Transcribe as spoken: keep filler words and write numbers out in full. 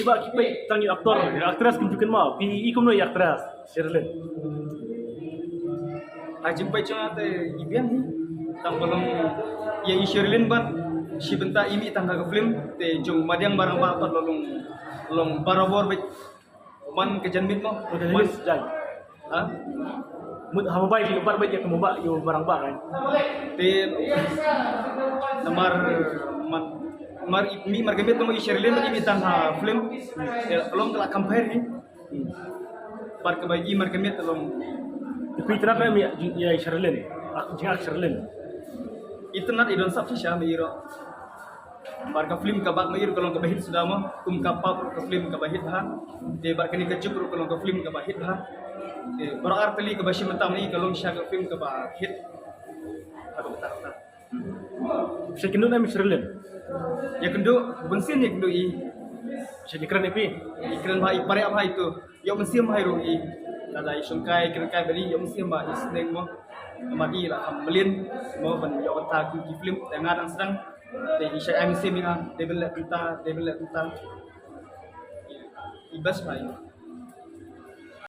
Ba ki peit tang ïa u actor, ïa u actress kim ju kynmaw. Phi i kumno ïa u actress Sherlyn? Ha jingpeit jong nga te i biang hi. Tang ba long ïa i Sherlyn bad shi bynta i mih tang ha ka film te jong Madiang Barangbah pat long, long barabor bad man ka janmiet mo. Ka janmiet jan. Ha? Mut ha mobile ki pat bad ïa ka mobile ïa Barangbah kan. Te namar man mar i mih mar ka miet te mo i Sherlyn bad i mih tang ha film. Te long ka la compare hi. Bad kaba i mar ka miet te long. Te phi itynnad ne em ïa i Sherlyn? Ak jingak Sherlyn. Itynnad i don sap shisha ma i ruh. Bad ka film kaba ma i ruh ka long kaba hit suda mo, kum ka Pap ruh ka film kaba hit bha. Te bad kane ka Juk ruh ka long ka film kaba hit bha. Te baroh ar tylli kaba shim bynta ma i ka long shisha ka film kaba hit. Kaba bynta. Sha kynduh ne em Sherlyn? Ïa kynduh, bun sien ïa kynduh i. Sha ïa kren ïa phi? Ïa kren bha i, pariah bha i tu. Ïoh mynsiem bha i ruh i. Lada i shongkai kren kai bad i ïoh mynsiem bha i sneng mo. Namar i la kham mlien mo ban ïoh bynta kum ki film te nga dang sdang. Te i shah ai mynsiem ïa nga, dei ban leh bynta, dei ban leh bynta. I best bha i.